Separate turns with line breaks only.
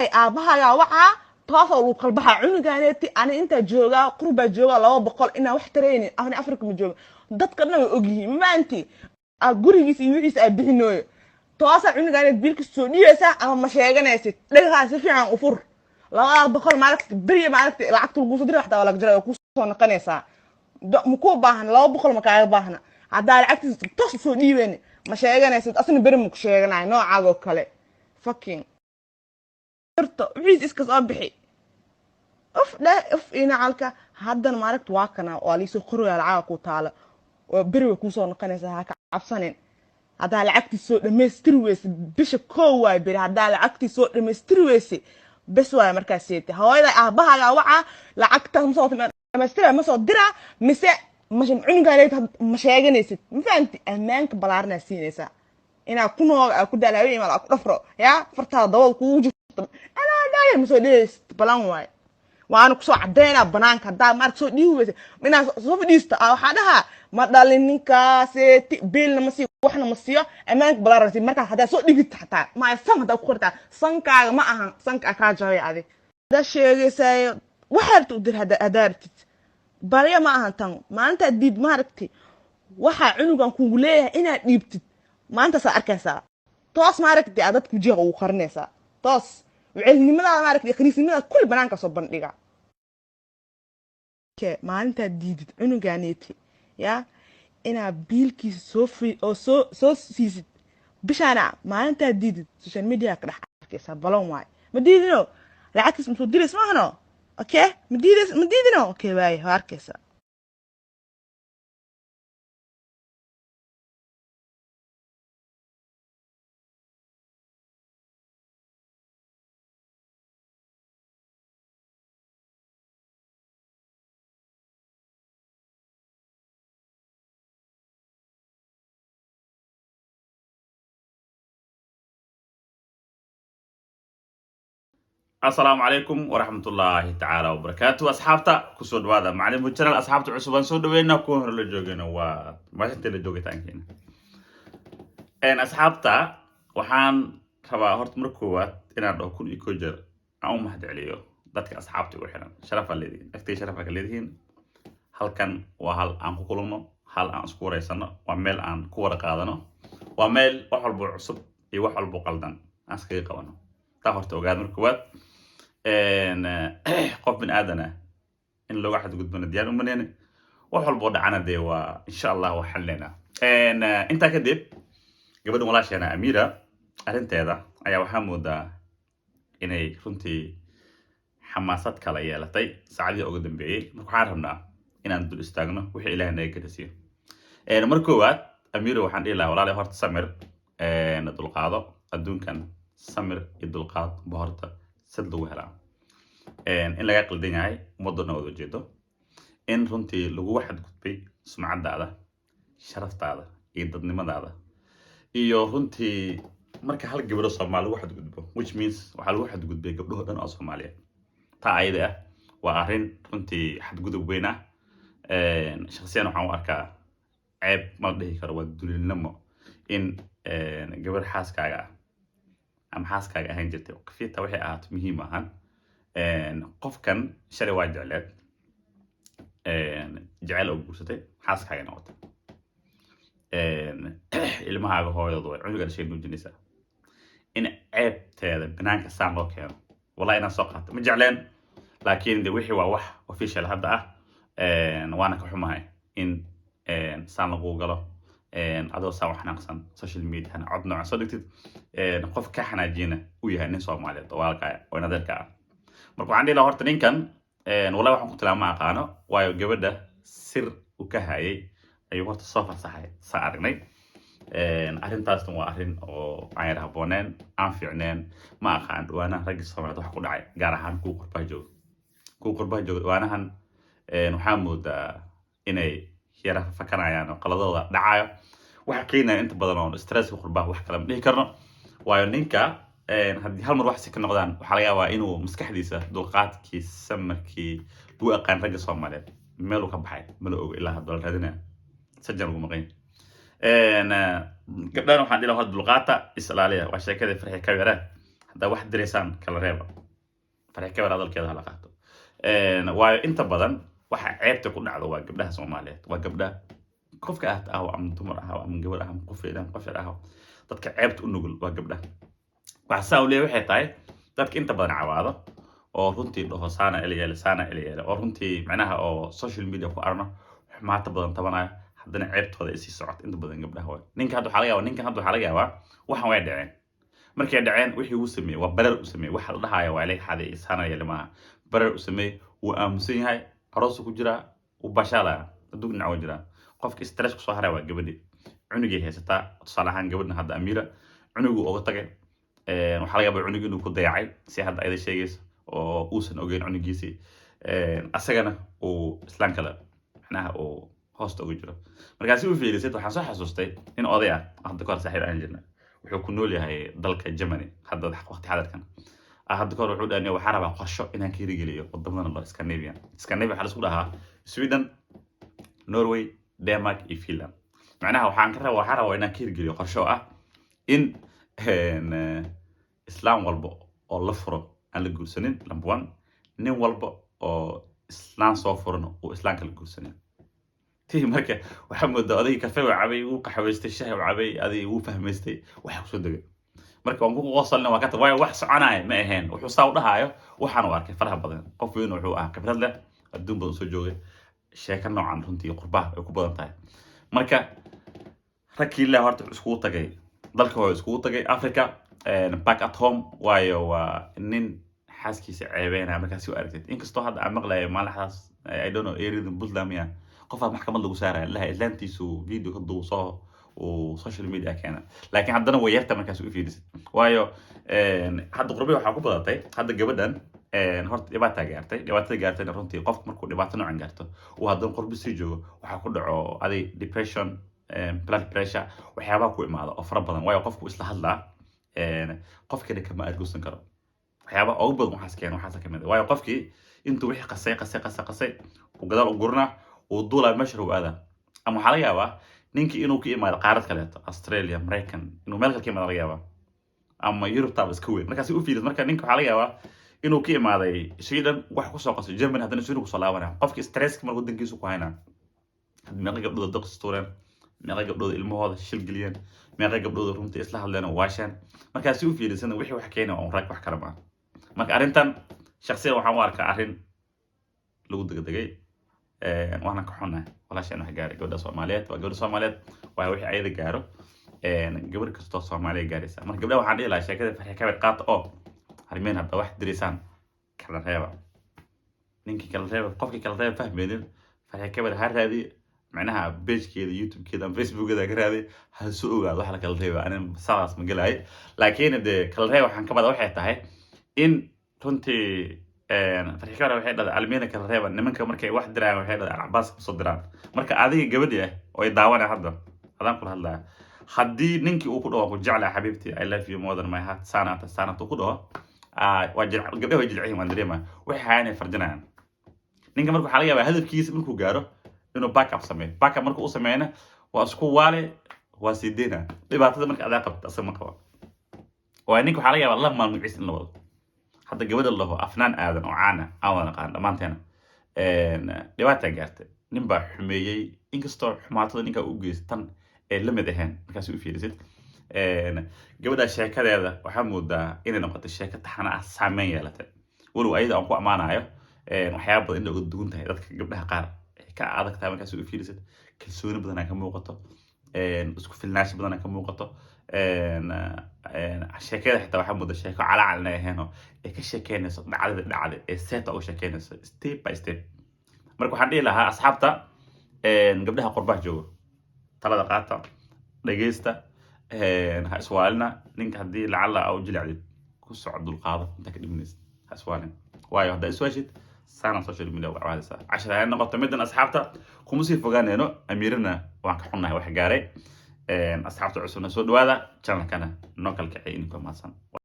Aabbahagaa wacaa toosoo lagu kalbaxaa cunuganeeti. Ani intaa joogaa, qurbaa joogaa, 200 inaa wax taraynin. Ani Afrika ma jooga, dadka dhan way ogyihiin. Maanti aa gurigiis iyo wixiis aa bixinooyo, toosaa cunuganeet biilkiis soo dhiibaysaa ama ma sheeganaysid. Dhagahaa si fiican u fur. 200 maaragta beriya, maaragta lacagta laguusoo dira xataa waa laga jaray oo kusoo noqonaysaa. Makuu baahan 200, ma kaaga baahna. Haddaa lacagtiis toos usoo dhiibeyni, ma sheeganaysid, asna beri maku sheeganayo noocaagoo kale. Fucking wixiis iska soo bixi. Uf dheh, uf inacalka. Haddana maaragta waa kana, waa liisoo qoraya lacaga ku taala oo beri way kuusoo noqonaysaa. Ha ka cabsanin. Haddaa lacagtii soo dhammaystiri weyse bisha 1 waay beri, haddaa lacagtii soo dhammaystiri weyse, bes waay. Markaas seete hooyada aabbahagaa wacaa, lacagta masoo dhamaystira, ma soo diraa mise cunugaa ma sheeganaysid? Ma fahamti? Ammaanka balaaranaa siinaysaa inaa ku nooga aa ku daalaayo imaad aa ku dhafro yaa fartaada dabada kugu jirto. Anaa dhaaya ma soo dhigaysid, balan waay. Waana kusoo cadeynaa banaanka. Haddaa maarka soo dhiibi weysa, inaa soo fadhiisto aa waxaa dhahaa ma dhalin ninkaaseti, biilna ma siiyo, waxna ma siiyo. Ammaanka balaaran sii. Markaas haddaa soo dhigid xataa maaya san haddaa ku qortaa sankaaga ma ahan sanka kaa jabay. Adi haddaa sheegaysaayo, waxaa rabta u dir haddaa rabtid. Barya ma ahan tan. Maalintaa diid, maaragti waxaa cunugan kugu leeyahay inaad dhiibtid, maantaasaa arkaysaa. Toos maaragti aa dadka wajiha ugu qarinaysaa, toos waceelnimadaada maaragti khaniisnimadaada kulli banaanka soo bandhiga. Maalintaad diidid cunuganeeti yaa inaad biilkiisa soo fi oo soo siisid bishaana, maalintaad diidid, social media ka dhex arkaysaa. Balon waay. Ma diidino? Lacagtiis masoo dirays maahano? Okay, ma diidays? Ma diidino? Okay, waaye, waa arkaysaa.
Asalaamu calaykum waraxmatullaahi tacaala wabarakaatu. Asxaabta, kusoo dhawaada Macalin Channel. Asxaabta cusub aan soo dhaweyna, kuwa hore la joogayna waa maalinta la joogitaankeena. Asxaabta, waxaan rabaa horta mar koowaad inaan dhaho 1001 jeer aan u mahad celiyo dadka asxaabta igu xiran. Sharafaa leedihiin agtay, sharafaa ka leedihiin. Halkan waa hal aan ku kulano, hal aan isku wareysano, waa meel aan ku wada qaadano, waa meel wax walbo cusub iyo wax walbo qaldan aan iskaga qabano. Taa horta ogaad. Mar koowaad, qof bin aadan ah in looga xadgudbana diyaar umaneyne. Wax walboo dhacana dee waa insha Allah waa xalleynaa. Intaa kadib, gabadhan walaasheena Amira arrinteeda ayaa waxaa moodaa inay runtii xamaasad kala yeelatay saacadihii ugu dambeeyey. Marka waxaan rabnaa inaan dul istaagno wixii Ilaah naga garasiiyo. Mar koowaad, Amira, waxaan dhihi lahaa walaalay, horta samir, dulqaado. Adduunkan samir iyo dulqaad ba horta sad lagu helaa. In laga qaldan yahay ummaddoona wada ujeedo, in runtii lagugu xadgudbay sumcaddaada, sharaftaada iyo dadnimadaada. Iyo runtii marka hal gabadho Soomaali lagu xadgudbo, which means waxaa lagu xadgudbay gabdhaho dhan oo Soomaaliyeed. Taa ayada ah waa arrin runtii xadgudub weyn ah. Shakhsiyan waxaan u arkaa ceeb ma la dhihi karo, waa dulinimo in gabar xaaskaaga ah ama xaaskaaga ahaan jirtay kafita waxay ahaato muhiim ahaan. Qofkan shalay waa jecleed, jecel oo guursatay, xaaskaaga noqotay, ilmahaaga hooyadood way cunuga dhashay nuujinaysaa, in ceebteeda banaanka saan loo keeno, wallahi inaan soo qaato ma jecleen. Laakiin de wixii waa wax official hadda ah. Waana ka xumahay in saan lagu galo, adoo saan wax xanaaqsan social mediahana cod noocan soo dhigtid, qof ka xanaajiyana uu yahay nin Soomaaliyeed oo walaalka oo inadeerka ah. Marka waxaan dhihi lahaa horta ninkan, wallahi waxaan ku tilmaama ma aqaano, waayo gabadha sir uu ka hayay ayuu horta soo fasaxay, saa aragnay. Arrintaasna waa arrin oo aan yar habbooneen, aan fiicneen. Ma aqaan dhawaanahan ragga Soomaaliyeed waxa ku dhacay, gaar ahaan kuwa qurbaha jooga. Kuwa qurbaha jooga dhawaanahan waxaa moodaa inay yara fakanayaan oo qaladooda dhacayo. Waxa keenaya inta badan oo stresska qurbaha, wax kale ma dhihi karno, waayo ninka haddii hal mar wax si ka noqdaan, waxaa laga yaabaa inuu maskaxdiisa dulqaadkii, samarkii lagu aqaan ragga Soomaaliyeed meeluu ka baxay ma la ogo. Ilaa hadda la raadinaya, sajan lagu maqan. Gabdhahan waxaan dhihi lahaa dulqaata, is ilaaliya. Waa sheekadii Farxi Kabire. Haddaa Haddaa wax diraysaan, kala reeba. Farxi Kabar hadalkeeda hala qaato. Waayo inta badan waxa ceebta ku dhacdo waa gabdhaha Soomaaliyeed, waa gabdha qofka ah ama dumar ah ama gabar ah ama qof weyn ama qof yar ah. Dadka ceebta u nugul waa gabdhaha. Waxa saa u leeyahay waxay tahay dadka inta badan cawaado oo runtii dhaho "saana ila yeele, saana ila yeele", oo runtii macnaha oo social media ku arno xumaata badan tabanayo, haddana ceebtooda ay sii socoto, inta badan gabdhaha waay. Ninka hadda waxaa laga yaabaa, ninkan hadda waxaa laga yaabaa waxan way dhaceen. Markay dhaceen, wixii uu sameeyey waa barar u sameeyey. Waxa la dhahaya "waa ilay xaday, saana yeele" maaha, barar u sameeyey. Wuu aamusan yahay, aroosu ku jiraa, wuu bashaalaya, adduun dhinac waa jiraa. Qofka stress kusoo haraya waa gabadhi. Cunugay haysataa. Tusaale ahaan, gabadhan hadda Amiira cunuguu oga tagay. Waxaa laga yaabaa cunug inuu ku dayacay, si hadda ayada sheegayso, oo uusan ogeyn cunugiisii, asagana uu islaan kale macnaha uu hoosta uga jiro. Markaa si u fiirisid, waxaan soo xasuustay nin oday ah, hadda kahor saaxiib aan jirna. Wuxuu ku nool yahay dalka Germany hadda waqti xadarkan. Hadda kahor wuxuu dhahay, "Waxaan rabaa qorsho inaan ka hirgeliyo wadamadan loo Scandinavian." Scandinavia waxaa laisku dhahaa Sweden, Norway, Denmark iyo Finland. Macnaha waxaan ka rabaa, waxaan rabaa inaan ka hirgeliyo qorsho ah in islaam walba oo la furo aan la guursanin, number one. Nin walba oo islaan soo furan uu islaamka la guursanin. Tii marka waxaa moodaa odayga kafee uu cabay, wuu qaxwaystay, shaah uu cabay, adig wuu fahmaystay waxa kusoo degay. Marka waan ku qosolna, waa ka waayo wax soconaya ma ahayn. Wuxuu saa u dhahaayo waxaan u arkay faraha badan. Qof weyn wuxuu ahaa, khibrad leh, adduun badan soo joogay. Sheeko noocan runtii qurbaha ay ku badan tahay. Marka ragkii ilaa horta iskugu tagay dalka, waa iskugu tagay Africa, back at home. Waayo waa nin xaaskiisa ceebeynaya markaasi u aragtid. Inkastoo hadda aan maqlayo maalixdaas, I don't know, area Puntland ya qofaa maxkamad lagu saaraya, laha islaantiisu video ka duub soo uu social media keena, laakiin haddana way yarta markaas u fiirisid. Waayo hadda qurbi waxaa ku badatay. Hadda gabadhan horta dhibaataa gaartay. Dhibaatada gaartayna runtii qofku markuu dhibaato noocan gaarto, uu haddana qurbi sii joogo, waxaa ku dhaco aday depression, blood pressure, waxyaabaha ku imaada oo fara badan. Waayo qofku isla hadlaa, qofkina kama argusan karo. Waxyaabaha ugu badan waxaas keena waxaas kamid ah. Waayo qofkii intuu wixii qasay, qasay, qasay, qasay, uu gadaal u guranaa, uu duulaa, meesha uu aadaa. Ama waxaa laga yaabaa ninkii inuu ka imaado qaarad kaleeto, Australia, Maraykan, inuu meel kale ka imaado laga yaabaa, ama Yurubtaaba iska weyn. Markaasi u fiiris, marka ninka waxaa laga yaabaa inuu ka imaaday Sweden, wax kusoo qasay Germany, haddana Sweden kusoo laabanaya. Qofki stresska marka wadankiisu ku haynaa. Meeqa gabdhooda doqis tuureen, meeqa gabdhooda ilmahooda shil geliyeen, meeqa gabdhooda runtii isla hadleen oo waasheen. Markaa si u fiirisana, wixii wax keena waa un rag, wax kale maaha. Marka arrintan shaksiyan waxaan u arkaa arrin lagu degdegay, waana ka xunnahay walaashaan wax gaaray. Gabadha Soomaaliyeed waa gabadha Soomaaliyeed, waa wixii ayada gaaro gabar kastoo Soomaaliya gaaraysa. Marka gabdhaha waxaan dhihi lahaa, sheekada Farxi Kabir qaata oo harmeen. Hadda wax diraysaan, kala reeba. Ninkii kala reeba, qofkii kala reeba fahmaynin, Farxi Kabir ha raadiye, macnaha pagekeeda YouTubekeeda ama Facebookeeda ka raadiye, ha soo ogaado wax la kala reeba. Anin saadaas ma gelaay, laakiin dee kala reeba waxaan ka bada waxay tahay in runtii Farxi Kabir waxay dhahday almeena kala reeba. Nimanka markay wax dirayaan, waxay dhahday Alcabaas kusoo diraan. Marka adiga gabadhi ah oo ay daawanaya hadda, adaan kula hadlaya, haddii ninkii uu ku dhaho "Ku jeclaa xabiibti, I love you more than my heart," saanata saanata uu ku dhaho, waa jil. Gabdhaha way jilcihin, waan dareemaya. Waxay hayaan ay farjinayaan ninka. Marka waxaa laga yaabaa hadafkiisa markuu gaaro inuu backup sameeyo. Backup markuu u sameeyana, waa isku waale, waa sii deyna. Dhibaatada marka adaa qabta, asaga ma qaba. Waa ninka waxaa laga yaabaa laba maalin magaciisa in la wado. Hadda gabadha laho Afnaan Aadan oo caana aan wada naqaan dhammaanteena, dhibaataa gaartay. Nin baa xumeeyey, inkastoo xumaatada ninkaa u geystan ay la mid ahayn. Markaas u fiirisid gabadha sheekadeeda, waxaa moodaa inay noqotay sheeko taxana ah, saameyn yeelatay. Walow ayada aan ku ammaanayo waxyaaba badan inay uga duwan tahay dadka gabdhaha qaar, ay ka adag tahay. Markaas u fiirisid, kalsooni badanaa ka muuqato, isku filnaansho badanaa ka muuqato. Sheekada xitaa waxaa moodaa sheeko calaacal inay ahayn oo ay ka sheekeynayso dhacdada dhacday, ee seeta uga sheekeynayso step by step. Marka waxaan dhihi lahaa asxaabta, gabdhaha qurbaha joogo, talada qaata, dhegeysta, ha iswaalina. Ninka haddii lacala aa u jilicdid, ku soco, dulqaado intaa ka dhimanaysa, ha iswaalin. Waayo haddaa iswaashid, saana social media uga cawaadaysaa. Cashar ay noqoto middan. Asxaabta, kuma sii fogaanayno. Amiirana waan ka xunnahay wax gaaray. Asxaabta cusubna soo dhawaada, channelkana noo kala kacay. Idinkoo mahadsan.